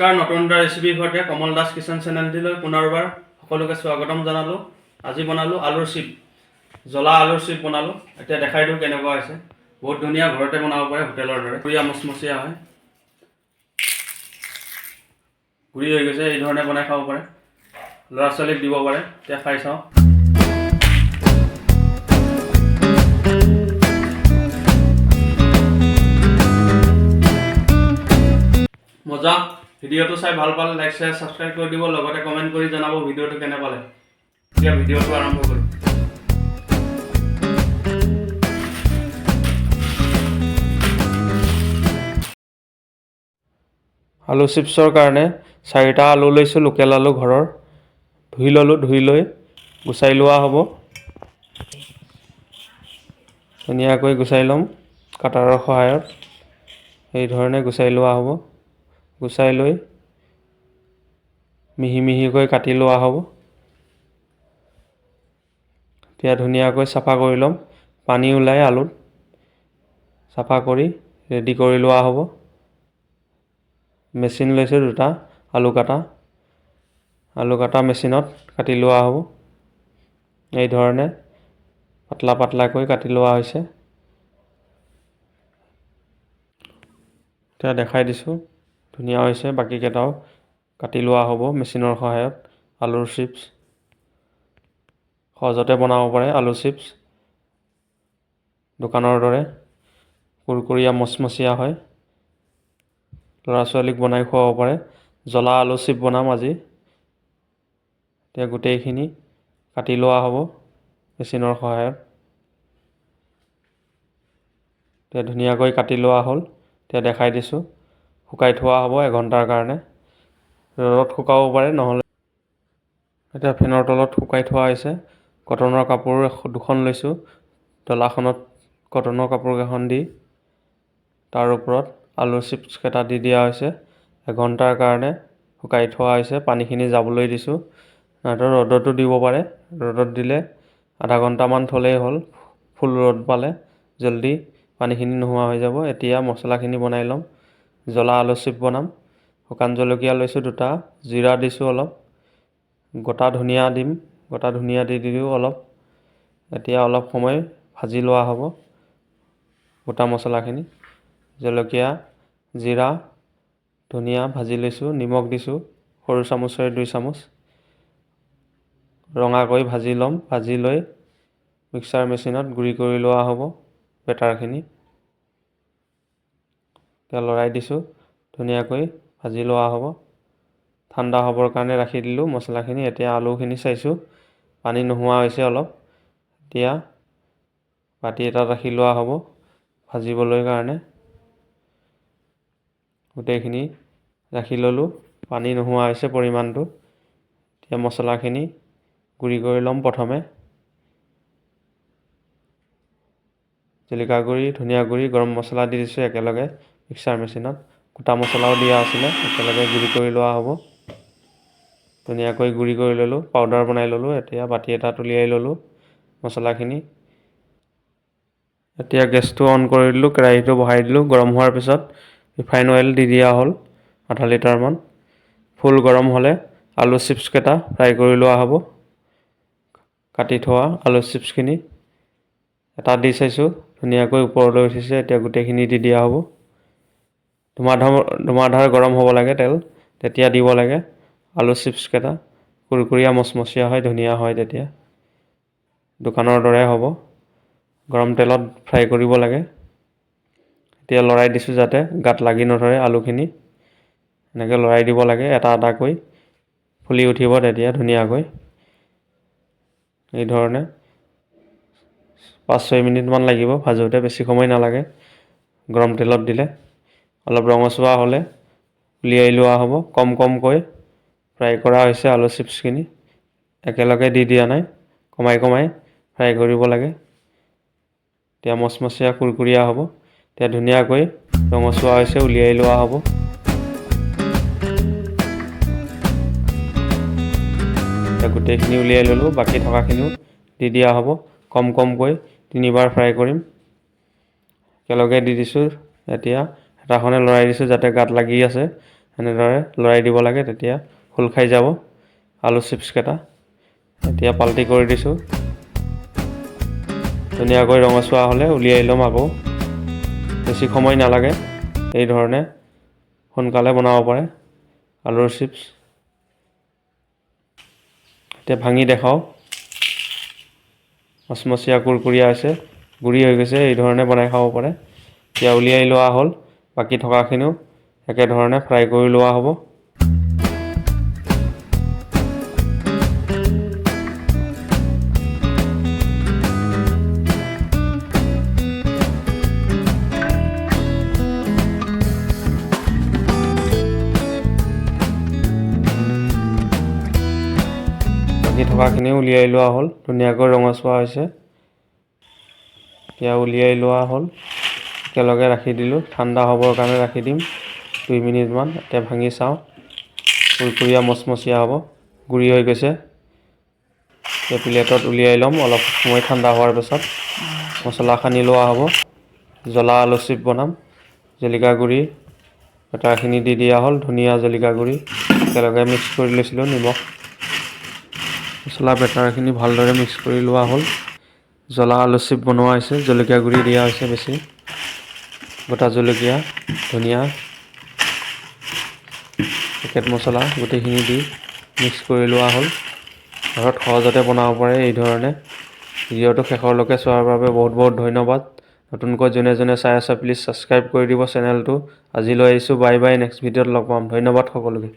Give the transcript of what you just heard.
নমস্কাৰ, নতুন এটা ৰেচিপিৰ সৈতে কমল দাস কিচেন চেনেলটিলৈ পুনৰবাৰ সকলোকে স্বাগতম জনালোঁ। আজি বনালোঁ আলুৰ চিপ, জ্বলা আলুৰ চিপ বনালোঁ। এতিয়া দেখাই দিওঁ কেনেকুৱা হৈছে। বহুত ধুনীয়া, ঘৰতে বনাব পাৰে, হোটেলৰ দৰে পুৰীয়া মচমচীয়া হয়। গুড়ি হৈ গৈছে। এই ধৰণে বনাই খাব পাৰে, ল'ৰা ছোৱালীক দিব পাৰে। এতিয়া খাই চাওঁ। মজা। ভিডিঅ'টো চাই ভাল পালে লাইক, শ্বেয়াৰ, ছাবস্ক্ৰাইব কৰি দিব, লগতে কমেণ্ট কৰি জনাব ভিডিঅ'টো কেনে পালে। এতিয়া ভিডিঅ'টো আৰম্ভ কৰিম। আলু চিপছৰ কাৰণে চাৰিটা আলু লৈছোঁ, লোকেল আলু ঘৰৰ। ধুই ল'লোঁ, ধুই লৈ গুচাই লোৱা হ'ব। ধুনীয়াকৈ গুচাই ল'ম কাটাৰৰ সহায়ত। এই ধৰণে গুচাই লোৱা হ'ব। গুচাই লৈ মিহি মিহিকৈ কাটি লোৱা হ'ব। এতিয়া ধুনীয়াকৈ চাফা কৰি ল'ম। পানী ওলাই আলুত, চাফা কৰি ৰেডি কৰি লোৱা হ'ব। মেচিন লৈছোঁ দুটা আলু কাটা। আলু কাটা মেচিনত কাটি লোৱা হ'ব। এই ধৰণে পাতলা পাতলাকৈ কাটি লোৱা হৈছে। এতিয়া দেখাই দিছোঁ, ধুনীয়া হৈছে। বাকীকেইটাও কাটি লোৱা হ'ব মেচিনৰ সহায়ত। আলুৰ চিপছ সহজতে বনাব পাৰে। আলু চিপছ দোকানৰ দৰে কুৰকুৰীয়া মচমচীয়া হয়। ল'ৰা ছোৱালীক বনাই খুৱাব পাৰে। জ্বলা আলু চিপ বনাম আজি। এতিয়া গোটেইখিনি কাটি লোৱা হ'ব মেচিনৰ সহায়ত। এতিয়া ধুনীয়াকৈ কাটি লোৱা হ'ল। এতিয়া দেখাই দিছোঁ, শুকাই থোৱা হ'ব এঘণ্টাৰ কাৰণে। ৰ'দত শুকাব পাৰে, নহ'লে এতিয়া ফেনৰ তলত শুকাই থোৱা হৈছে। কটনৰ কাপোৰ দুখন লৈছোঁ। ডলাখনত কটনৰ কাপোৰকেইখন দি তাৰ ওপৰত আলুৰ চিপছকেইটা দি দিয়া হৈছে। এঘণ্টাৰ কাৰণে শুকাই থোৱা হৈছে। পানীখিনি যাবলৈ দিছোঁ। নহয়তো ৰ'দতো দিব পাৰে। ৰ'দত দিলে আধা ঘণ্টামান থ'লেই হ'ল। ফুল ৰ'দ পালে জল্দি পানীখিনি নোহোৱা হৈ যাব। এতিয়া মছলাখিনি বনাই ল'ম। জ্বলা আলু চিপ বনাম। শুকান জলকীয়া লৈছোঁ দুটা, জিৰা দিছোঁ অলপ, গোটা ধনিয়া দিম। গোটা ধনিয়া দি দিলোঁ অলপ। এতিয়া অলপ সময় ভাজি লোৱা হ'ব গোটা মছলাখিনি। জলকীয়া, জিৰা, ধনিয়া ভাজি লৈছোঁ। নিমখ দিছোঁ সৰু চামুচেৰে 2 চামুচ। ৰঙাকৈ ভাজি ল'ম। ভাজি লৈ মিক্সাৰ মেচিনত গুড়ি কৰি লোৱা হ'ব বেটাৰখিনি। এতিয়া লৰাই দিছোঁ, ধুনীয়াকৈ ভাজি লোৱা হ'ব। ঠাণ্ডা হ'বৰ কাৰণে ৰাখি দিলোঁ মছলাখিনি। এতিয়া আলুখিনি চাইছোঁ, পানী নোহোৱা হৈছে অলপ। এতিয়া বাতি এটাত ৰাখি লোৱা হ'ব ভাজিবলৈ কাৰণে। গোটেইখিনি ৰাখি ল'লোঁ, পানী নোহোৱা হৈছে পৰিমাণটো। এতিয়া মছলাখিনি গুড়ি কৰি ল'ম প্ৰথমে। জলকীয়া গুড়ি, ধনিয়া গুড়ি, গৰম মছলা দি দিছোঁ একেলগে মিক্সাৰ মেচিনত। গোটা মছলাও দিয়া আছিলে, একেলগে গুড়ি কৰি লোৱা হ'ব। ধুনীয়াকৈ গুড়ি কৰি ল'লোঁ, পাউডাৰ বনাই ল'লোঁ। এতিয়া বাতি এটাত উলিয়াই ল'লোঁ মছলাখিনি। এতিয়া গেছটো অন কৰি দিলোঁ, কেৰাহীটো বহাই দিলোঁ। গৰম হোৱাৰ পিছত ৰিফাইন অইল দি দিয়া হ'ল আধা লিটাৰমান। ফুল গৰম হ'লে আলু চিপছকেইটা ফ্ৰাই কৰি লোৱা হ'ব। কাটি থোৱা আলু চিপছখিনি এটা দি চাইছোঁ, ধুনীয়াকৈ ওপৰলৈ উঠিছে। এতিয়া গোটেইখিনি দি দিয়া হ'ব। ধুমাধম ধুমাধাৰ গৰম হ'ব লাগে তেল, তেতিয়া দিব লাগে আলু চিপছকেইটা। কুৰকুৰীয়া মচমচীয়া হয়, ধুনীয়া হয় তেতিয়া, দোকানৰ দৰে হ'ব। গৰম তেলত ফ্ৰাই কৰিব লাগে। এতিয়া লৰাই দিছোঁ যাতে গাত লাগি নধৰে আলুখিনি। এনেকৈ লৰাই দিব লাগে এটা এটাকৈ, ফুলি উঠিব তেতিয়া ধুনীয়াকৈ। এই ধৰণে 5-6 মিনিটমান লাগিব ভাজোঁতে, বেছি সময় নালাগে। গৰম তেলত দিলে অলপ ৰঙচুৱা হ'লে উলিয়াই লোৱা হ'ব। কম কমকৈ ফ্ৰাই কৰা হৈছে আলু চিপছখিনি, একেলগে দি দিয়া নাই, কমাই কমাই ফ্ৰাই কৰিব লাগে। এতিয়া মচমচীয়া কুৰকুৰীয়া হ'ব। এতিয়া ধুনীয়াকৈ ৰঙচুৱা হৈছে, উলিয়াই লোৱা হ'ব। এতিয়া গোটেইখিনি উলিয়াই ল'লোঁ, বাকী থকাখিনিও দি দিয়া হ'ব। কম কমকৈ তিনিবাৰ ফ্ৰাই কৰিম। একেলগে দি দিছোঁ। এতিয়া হেতাখনে লৰাই দিছোঁ যাতে গাত লাগি আছে, এনেদৰে লৰাই দিব লাগে, তেতিয়া খোল খাই যাব আলু চিপছকেইটা। এতিয়া পাল্টি কৰি দিছোঁ। ধুনীয়াকৈ ৰঙচুৱা হ'লে উলিয়াই ল'ম আকৌ। বেছি সময় নালাগে, এই ধৰণে সোনকালে বনাব পাৰে আলুৰ চিপছ। এতিয়া ভাঙি দেখাওঁ। মচমচীয়া কুৰকুৰীয়া হৈছে, গুড়ি হৈ গৈছে। এই ধৰণে বনাই খাব পাৰে। এতিয়া উলিয়াই লোৱা হ'ল। বাকী থকাখিনিও একেধৰণে ফ্ৰাই কৰি লোৱা হ'ব। বাকী থকাখিনিও উলিয়াই লোৱা হ'ল। ধুনীয়াকৈ ৰঙচুৱা হৈছে। এতিয়া উলিয়াই লোৱা হ'ল। একেলগে ৰাখি দিলোঁ, ঠাণ্ডা হ'বৰ কাৰণে ৰাখি দিম 2 মিনিটমান। এতিয়া ভাঙি চাওঁ, কুৰকুৰীয়া মচমচীয়া হ'ব, গুড়ি হৈ গৈছে। এতিয়া প্লেটত উলিয়াই ল'ম। অলপ সময় ঠাণ্ডা হোৱাৰ পাছত মছলা সানি লোৱা হ'ব। জ্বলা আলু চিপ বনাম। জলকীয়া গুড়ি বেটাৰখিনি দি দিয়া হ'ল। ধনিয়া জলকীয়া গুড়ি একেলগে মিক্স কৰি লৈছিলোঁ। নিমখ মছলা বেটাৰখিনি ভালদৰে মিক্স কৰি লোৱা হ'ল। জ্বলা আলু চিপ বনোৱা হৈছে। জলকীয়া গুড়ি দিয়া হৈছে বেছি, গোটা জলকীয়া, ধনিয়া, পেকেট মছলা গোটেইখিনি দি মিক্স কৰি লোৱা হ'ল। ঘৰত সহজতে বনাব পাৰে এই ধৰণে। ভিডিঅ'টো শেষৰলৈকে চোৱাৰ বাবে বহুত বহুত ধন্যবাদ। নতুনকৈ যোনে যোনে চাই আছে, প্লিজ ছাবস্ক্ৰাইব কৰি দিব চেনেলটো। আজিলৈ আহিছোঁ, বাই বাই। নেক্সট ভিডিঅ'ত লগ পাম। ধন্যবাদ সকলোকে।